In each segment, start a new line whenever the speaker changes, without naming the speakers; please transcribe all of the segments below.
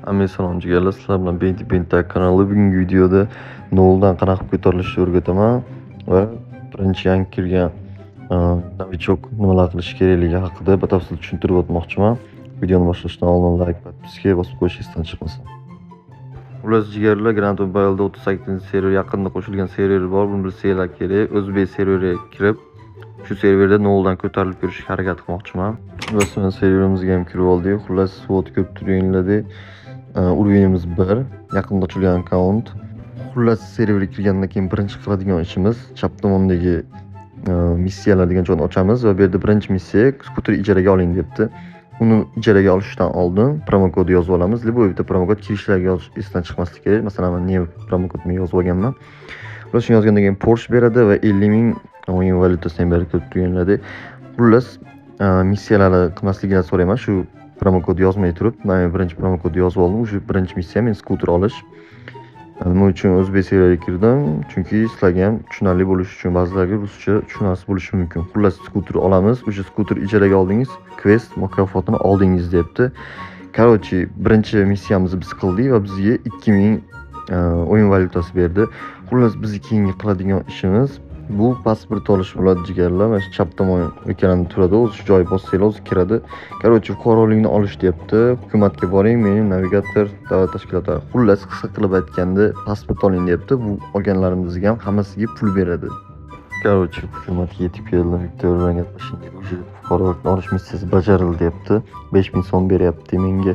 Salom jigarlar, sizlar bilan Benti Bentak kanali. Bugungi videoda noldan qanaqa qilib ko'tarilishni o'rgataman va birinchi yangi kirgan novichok nimalar qilish kerakligi haqida batafsil tushuntirib o'tmoqchiman. Videoni boshlashdan oldin like, podpiska bosib qo'yish esdan chiqmasin. Xullas jigarlar, Grand Mobile'da 38-server yaqinda qo'shilgan server bor, buni bilsanglar kerak. O'zbek serveriga kirib, shu serverda noldan ko'tarilib ko'rishga harakat qilmoqchiman. Xullas, mana serverimizga ham kirib oldik. Xullas, вот ko'rib turinglar, уровенimiz 1, yaqinda ochilgan akkaunt. Xullas, serverga kirgandan keyin birinchi qiladigan ishimiz chap tomondagi missiyalar degan joyni ochamiz va bu yerda birinchi missiya skuter ijaraga oling debdi. Uni ijaraga olishdan oldin promokod yozib olamiz. Любой bitta promokod kirishlarga yozish esdan chiqmasligi kerak. Masalan, men ne promokod men yozib olganman. Xullas, shuni yozgandan keyin Porsche beradi va 50 ming o'yin valyutasini ham beradi, ko'rib turganlaridek. Xullas, missiyalarni qilmasligini so'rayman. Shu promokod yozmay turib, men birinchi promokodni yozib oldim. O'sha birinchi missiya men skuter olish. Nima uchun o'zbek serveriga kirdim? Chunki sizlarga ham tushunarli bo'lishi uchun, ba'zilarga ruscha tushunarsiz bo'lishi mumkin. Xullas, skuter olamiz. O'sha skuter ijaraga oldingiz, kvest mukofotini oldingiz debdi. Короче, birinchi missiyamizni biz qildik va bizga 2000 o'yin valyutasi berdi. Xullas, biz keyingi qiladigan ishimiz bu pasport olish bo'ladi jigarlar. Mana shu chap tomon ekranda turadi, o'zi shu joyga bossanglar o'zi kiradi. Короче, fuqarolikni olish deyapti. Hukumatga boring, mening navigator davlat tashkilotlari. Xullas, qisqa qilib aytganda pasport oling deyapti. Bu olganlarimizga ham hammasiga pul beradi. Короче, hukumatga yetib keldim. Viktor bilan gaplashing. O'sha fuqarolikni olish missiyasi bajarildi deyapti. 5000 so'm beryapti menga.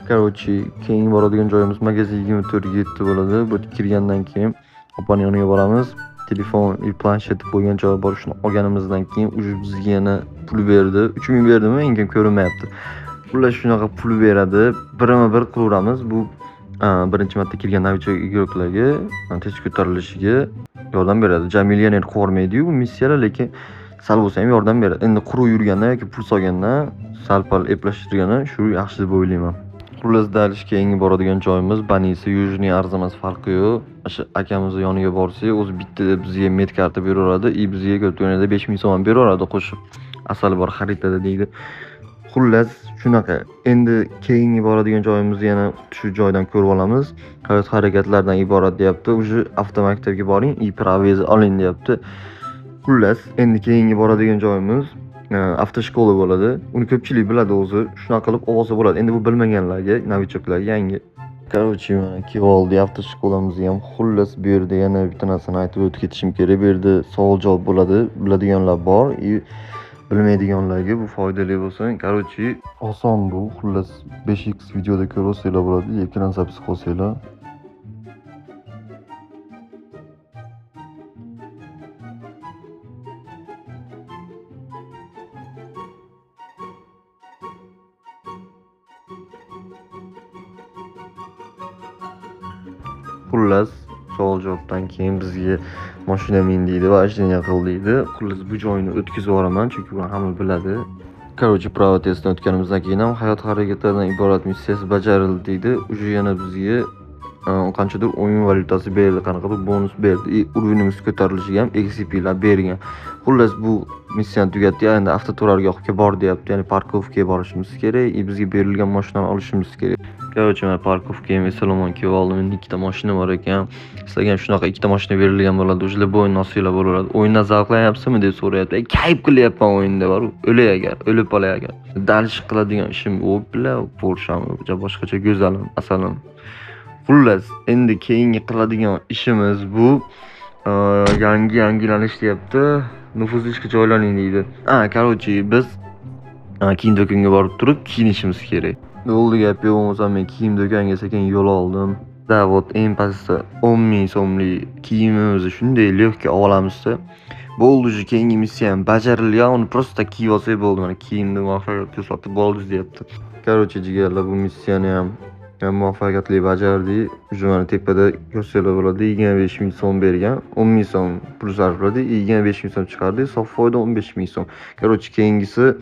Короче, keyingi boradigan joyimiz magazin 24/7 bo'ladi. Bu yerga kirgandan keyin opaning yoniga boramiz. Telefon и planshet qo'ygan joyi bor, shuni olganimizdan keyin уже bizga yana pul berdi. 3000 berdimi? Menga ko'rinmayapti. Xullas, shunaqa pul beradi. Birma-bir qilaveramiz. Bu birinchi marta kirgan novichok игрокlarga tez ko'tarilishiga yordam beradi. Ja millioner qilib yubormaydi-yu bu missiyalar, lekin sal bo'lsa ham yordam beradi. Endi quruq yurgandan yoki pul solgandan sal-pal eplashtirgani shu yaxshi deb o'ylayman. Xullas, dalish keyingi boradigan joyimiz Banisi Yujniy arzimas farqi yo'q. O'sha akamizni yoniga borsak, o'zi bitta bizga med karta beraveradi, и bizga ko'p 5000 so'm ham beraveradi qo'shib. Asali bor xaritada deydi. Xullas, shunaqa. Endi keyingi boradigan joyimizni yana shu joydan ko'rib olamiz. Hayot harakatlardan iborat deyapti. Уже avtomaktabga boring, и pravingizni oling deyapti. Xullas, endi keyingi boradigan joyimiz avtoshkola bo'ladi. Uni ko'pchilik biladi o'zi. Shunaqa qilib olsa bo'ladi. Endi bu bilmaganlarga, novichoklarga yangi. Короче, mana kelib oldik avtoshkolamizga ham. Xullas, bu yerda yana bitta narsani aytib o'tib ketishim kerak. Bu yerda savol-javob bo'ladi. Biladiganlar bor, и bilmaydiganlarga bu foydali bo'lsin. Короче, oson bu. Xullas, 5x videoda ko'rib olsanglar bo'ladi. Ekran zapis qilsanglar. Xullas, savol-javobdan keyin bizga mashina min deydi va вождение qil deydi. Xullas, bu joyni o'tkazib yuboraman, chunki buni hamma biladi. Короче, prava testdan o'tganimizdan keyin ham hayot harakatlaridan iborat missiyasi bajarildi deydi. Уже yana bizga qanchadir o'yin valyutasi berdi, qanaqadir bonus berdi. И уровенimiz ko'tarilishiga ham XP'lar bergan. Xullas, bu missiyani tugatdik. Endi avtoturargohga bor deyapti, ya'ni parkovkaga borishimiz kerak, и bizga berilgan mashinani olishimiz kerak. Короче, mana parkovkaga ham eson-omon kelib oldim. Endi ikkita mashina bor ekan. Sizlarga ham shunaqa ikkita mashina berilgan bo'ladi. O'sha любой o'yinni olsanglar bo'laveradi. O'yindan zavqlanyapsizmi deb so'rayapti. Kayf qilyapman o'yinda bor. O'lay agar, o'lib qolay agar. Dalish qiladigan ishim o'pla, Porsche'm, boshqacha go'zalim, asalim. Xullas, endi keyingi qiladigan ishimiz bu yangi yangilanish deyapti. Nufuzli ishga joylaning deydi. Короче, biz kiyim do'koniga borib turib kiyinishimiz kerak. Bo'ldi, gap yo'q, bo'lmasa men kiyim do'koniga sekin yo'l oldim. Da, вот eng pastda 10 ming so'mlik kiyimimizni shunday lегко olamizda. Bo'ldi, уже keyingi missiya ham bajarilgan, uni просто kiyib olsak bo'ldi. Mana kiyimni muvaffaqiyatli sotib oldik deyapti. Короче, jigarlar, bu missiyani ham muvaffaqiyatli bajardik. Уже mana tepada ko'rsanglar bo'ladi, 25 ming so'm bergan, 10 ming so'm pul sarfladik, 25 ming so'm chiqardik, sof foyda 15 ming so'm. Короче, keyingisi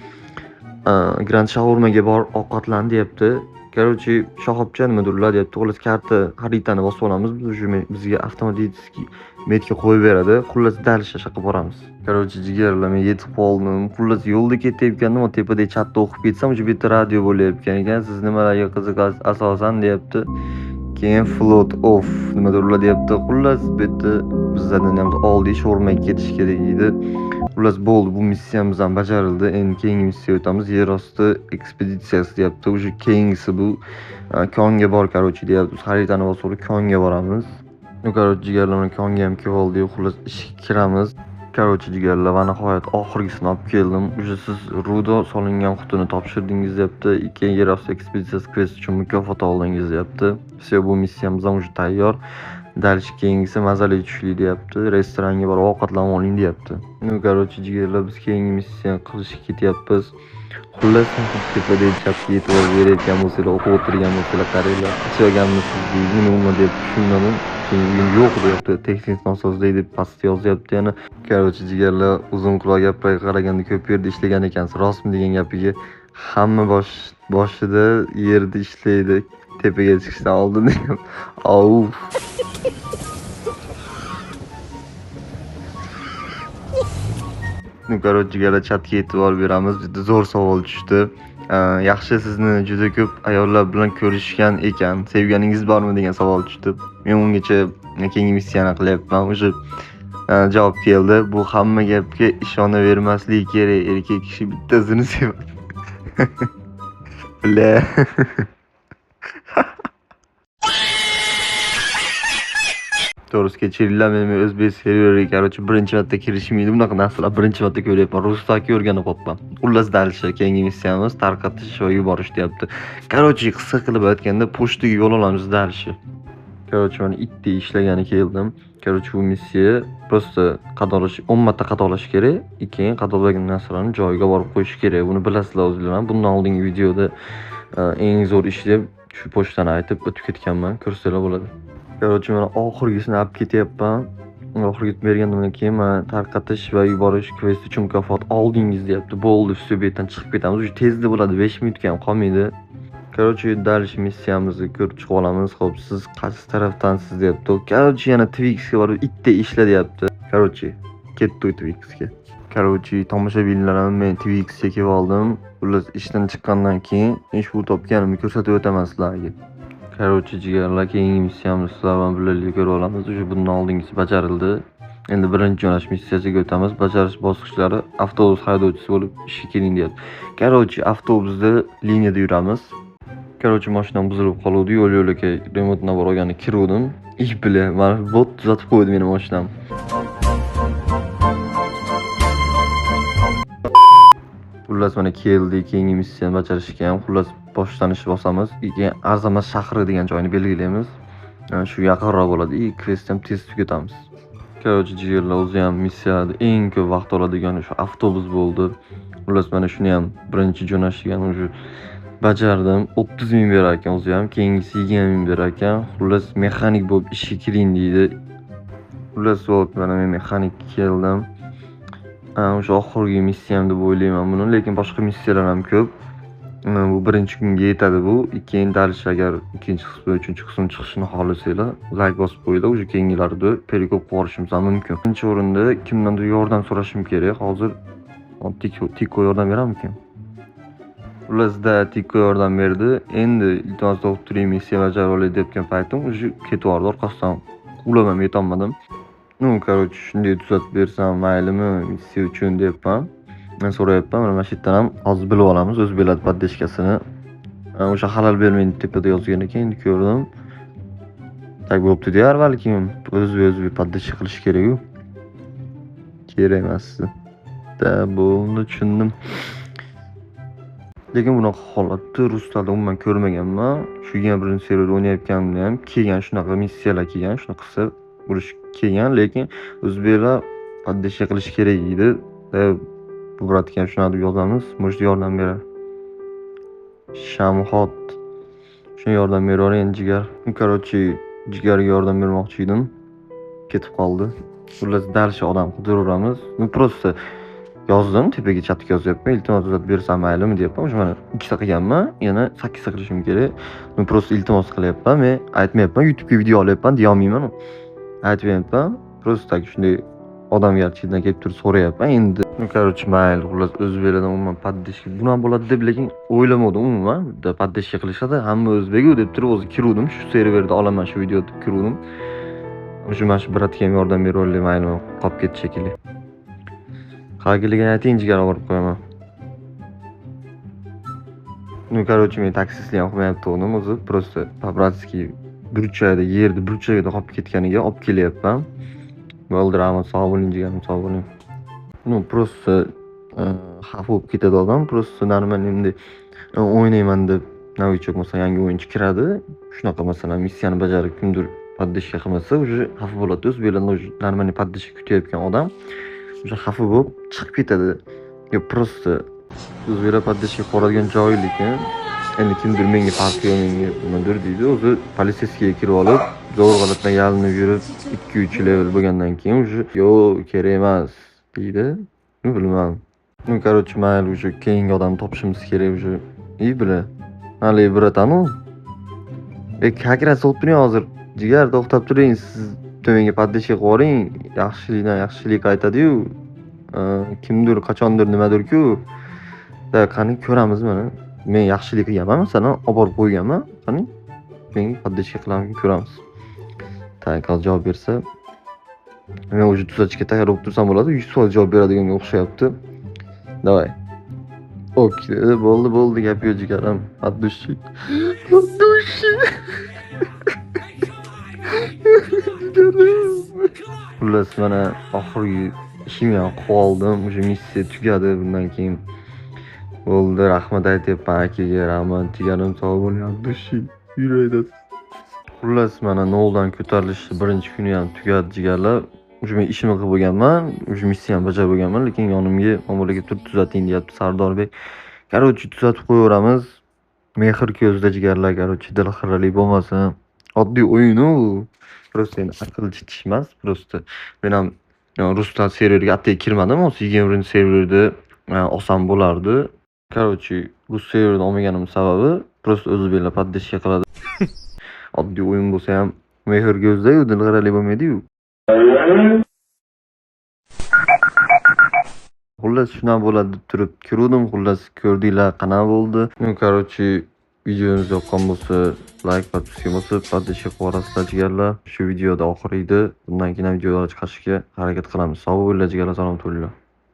Grand Shawarmaga borib ovqatlan deyapti. Короче, shoxobcha nimadirlar deyapti. Xullas, karta xaritani bosib olamiz. Biz уже bizga avtomatik метка qo'yib beradi. Xullas, дальше shaqqa boramiz. Короче, jigarlar, men yetib qoldim. Xullas, yo'lda ketayotgandim, o tepadagi chatda o'qib ketsam, уже bitta radio bo'layotgan ekan. Siz nimalarga qiziqasiz asosan deyapti. Keyin float off nimadirlar deyapti. Xullas, bu yerda bizlardan ham oldik, sho'rmay ketish kerak edi. Xullas, bo'ldi, bu missiyamiz ham bajarildi. Endi keyingi missiyaga o'tamiz. Yer osti ekspeditsiyasi deyapti. Уже keyingisi bu konga bor, короче, deyapti. Biz xaritani bosib olib konga boramiz. Ну, короче, jigarlar, mana konga ham kelib oldik. Xullas, ishga kiramiz. Короче, jigarlar, va nihoyat oxirgisini olib keldim. Уже siz ruda solingan qutini topshirdingiz deyapti. Keyin yer osti ekspeditsiyasi kvest uchun mukofot oldingiz deyapti. Всё, bu missiyamiz ham уже tayyor. Дальше keyingisi mazali tushlik deyapti. Restoranga borib ovqatlanib oling deyapti. Ну, короче, jigarlar, biz keyingi missiyani qilishga ketyapmiz. Xullas, tepadagi chatga e'tibor berayotgan bo'lsanglar, o'qib o'tirgan bo'lsanglar, qaranglar. Ichganmisiz deydi, nima deb tushunmadim. Keyin uyim yo'q deyapti. Texnik nosozlik deb pastda yozyapti yana. Короче, jigarlar, uzun quloq gaplarga qaraganda ko'p yerda ishlagan ekansiz. Rostmi degan gapiga hamma boshida yerda ishlaydi. Tepaga chiqishdan oldin degan. Auf. Ну, короче, jigarlar, chatga e'tibor beramiz. Juda zo'r savol tushdi. Yaxshi, sizni juda ko'p ayollar bilan ko'rishgan ekan. Sevganingiz bormi degan savol tushdi. Men ungacha keyingi missiyani qilyapman. O'sha javob keldi. Bu hamma gapga ishonavermaslik kerak. Erkak kishi bittasini sevadi. Бля. To'g'risi, kechiringlar, men o'zbek serveriga, короче, birinchi marta kirishim edi. Bunaqa narsalar birinchi marta ko'ryapman. Rusdagi o'rganib qolibman. Xullas, дальше keyingi missiyamiz tarqatish va yuborish deyapti. Короче, qisqa qilib aytganda, pochtaga yo'l olamiz дальше. Короче, mana itdek ishlagani keldim. Короче, bu missiya просто qadoqlash, 10 marta qadoqlash kerak. Keyin qadoqlagan narsalarni joyiga borib qo'yish kerak. Buni bilasizlar o'zinglar ham. Bundan oldingi videoda eng zo'r ish deb shu pochtani aytib o'tib ketganman. Ko'rsanglar bo'ladi. Короче, mana oxirgisini olib ketyapman. Oxirgi bergandan keyin mana tarqatish va yuborish kvest uchun mukofot oldingiz deyapti. Bo'ldi, всё, bu yerdan chiqib ketamiz. Уже tezda bo'ladi, 5 minutga ham qolmaydi. Короче, дальше missiyamizni ko'rib chiqib olamiz. Xo'p, siz qaysi tarafdansiz deyapti. Короче, yana Twixga borib itda ishla deyapti. Короче, ketdik Twixga. Короче, tomoshabinlar ham men Twixga kelib oldim. Xullas, ishdan chiqqandan keyin ish pul topganimni ko'rsatib o'taman sizlarga. Короче, jigarlar, keyingi missiyamizni sizlar bilan birgalikda ko'rib olamiz. Уже bundan oldingisi bajarildi. Endi birinchi jo'nash missiyasiga o'tamiz. Bajarish bosqichlari avtobus haydovchisi bo'lib ishga keling deyapti. Короче, avtobusda liniyada yuramiz. Короче, mashinam buzilib qoluvdi. Yo'l yo'lakay remont nabor olgani kiruvdim. Ih, бля, mana bot tuzatib qo'ydi meni mashinam. Xullas, mana keldik keyingi missiyani bajarishga ham. Xullas, boshlanishni bosamiz. Keyin Arzamas shahri degan joyni belgilaymiz. Shu yaqinroq bo'ladi. И kvestni ham tez tugatamiz. Короче, jigarlar, o'zi ham missiyada eng ko'p vaqt oladigan shu avtobus bo'ldi. Xullas, mana shuni ham birinchi jo'nash degan уже bajardim. 30 ming berar ekan o'zi ham, keyingisi 20 ming berar ekan. Xullas, mexanik bo'lib ishga kiring deydi. Xullas, вот mana men mexanik keldim. O'sha oxirgi missiyam deb o'ylayman buni, lekin boshqa missiyalar ham ko'p. Bu birinchi kunga yetadi bu. Keyin дальше agar ikkinchi qismi, uchinchi qismi chiqishini xohlasanglar, like bosib qo'yinglar, o'sha keyingilarida перекуп qilib yuborishimiz ham mumkin. Birinchi o'rinda kimdandir yordam so'rashim kerak. Hozir Tiko yordam berarmikin? Xullas, Tiko yordam berdi. Endi iltimos to'xtab turing, missiya bajarib olay deyotgan paytim уже ketib yubordi orqasidan. Quvlab ham yetolmadim. Ну, короче, shunday tuzatib bersam maylimi missiya uchun deyapman. Men so'rayapman, mana shu yerdan ham hozir bilib olamiz o'zbeklar поддержка sini. O'sha xalal bermaydi tepada yozgan ekan, endi ko'rdim. Tak bo'pti deyar, balkim o'zbek поддержка qilish kerak-ku. Kerak emas. Da, bo'ldi, tushundim. Lekin bunaqa holatni ruslarda umuman ko'rmaganman. Shu 21 serverda o'ynayotganimda ham kelgan shunaqa missiyalar kelgan, shunaqa qilsa urush kelgan, lekin o'zbeklar поддержка qilish kerak edi. Bu братga ham shunaqa deb yozamiz, может yordam berar. Shamxot shunga yordam beraver endi jigar. Короче, jigarga yordam bermoqchi edim. Ketib qoldi. Xullas, дальше odam qidiraveramiz. Ну, просто Yozdim, tepaga chatga yozyapman, iltimos tuzatib bersam maylimi deyapman. O'sha mana 2 ta qilganman, yana 8 ta qilishim kerak. Men просто iltimos qilyapman, men aytmayapman, YouTube'ga video olyapman deya olmayman. Aytmayapman, просто так shunday odamgarchilikdan kelib turib so'rayapman. Endi, ну, короче, mayli, xullas o'zbeklardan umuman поддержка bunaqa bo'ladi deb lekin o'ylamadim umuman. Поддержка qilishadi, hamma o'zbek-u deb turib o'zi kiruvdim, shu serverda olaman shu video deb kiruvdim. O'sha mana shu братка ham yordam berib mayli, qolib ketdi shekilli. Qayerligini ayting, jigar, olib borib qo'yaman. Ну, короче, men taksistlik ham qilmayapti o'zi, просто по-братски burchakda, yerda burchagida qolib ketganiga olib kelyapman. Bo'ldi, rahmat, sog' bo'ling jigarim, sog' bo'ling. Ну, просто xafa bo'lib ketadi odam, просто нормально bunday o'ynayman deb новичок masalan yangi o'yinchi kiradi. Shunaqa masalan missiyani bajarib kimdir поддержка qilmasa, уже xafa bo'ladi. O'zbeklardan уже нормальный поддержка kutayotgan odam уже xafa bo'lib chiqib ketadi. Yo просто o'zbeklar поддержка qiladigan joyi, lekin endi kimdir menga farqi yo'q, menga nimadir deydi. O'zi полицейский ga kirib olib, zo'rg'alatdan yalinib yurib 2-3 level bo'lgandan keyin уже yo'q, kerak emas deydi. Ну, bilmadim. Ну, короче, mayli, уже keyingi odamni topishimiz kerak уже. И бля. Haligi братан u. E, как раз bo'lib turing hozir. Jigar, to'xtab turing, siz menga поддержка qilib yuboring. Yaxshilikdan yaxshilik qaytadi-yu. Kimdir qachondir nimadir-ku. Da, qani ko'ramiz mana. Men yaxshilik qilganman, masalan, olib borib qo'yganman. Qani menga поддержка qilamiki ko'ramiz. Так, hozir javob bersa, men уже tuzatishga tayyor bo'lib tursam bo'ladi. 100% javob beradiganga o'xshayapti. Давай. Ok, bo'ldi, bo'ldi, gap yo'q jigarim. От души. От души. Jigarim. Xullas, mana oxirgi ishimni ham qilib oldim. Уже missiya tugadi bundan keyin. Bo'ldi, rahmat aytyapman akaga, rahmat jigarim, sog' bo'ling, от души. Yurakdasiz. Xullas, mana noldan ko'tarilishni birinchi kuni ham tugadi jigarlar. Уже men ishimni qilib bo'lganman, уже missiyani bajarib bo'lganman, lekin yonimga bola kelib turib tuzating deyapti Sardorbek. Короче, tuzatib qo'yaveramiz. Mehr ko'zda jigarlar, короче, dil xiralik bo'lmasin. Oddiy o'yin u. Просто endi aql jitish emas, просто men ham ruslar serverga atay kirmadim, hozir 21-serverda olsam bo'lardi. Короче, rus serverida olmaganim sababi просто o'zbeklar поддержка qiladi. Oddiy o'yin bo'lsa ham mehr ko'zda-yu, dil xiralik bo'lmaydi-yu. Xullas, shunaqa bo'ladi deb turib kiruvdim. Xullas, ko'rdinglar qanaqa bo'ldi. Ну, короче, videomiz yoqqan bo'lsa, like, подписка bosib, поддержка qilib yuborasizlar jigarlar. Shu videoda oxiri edi. Bundan keyin ham videolar chiqarishga harakat qilamiz. Sog' bo'linglar jigarlar, salomat bo'linglar.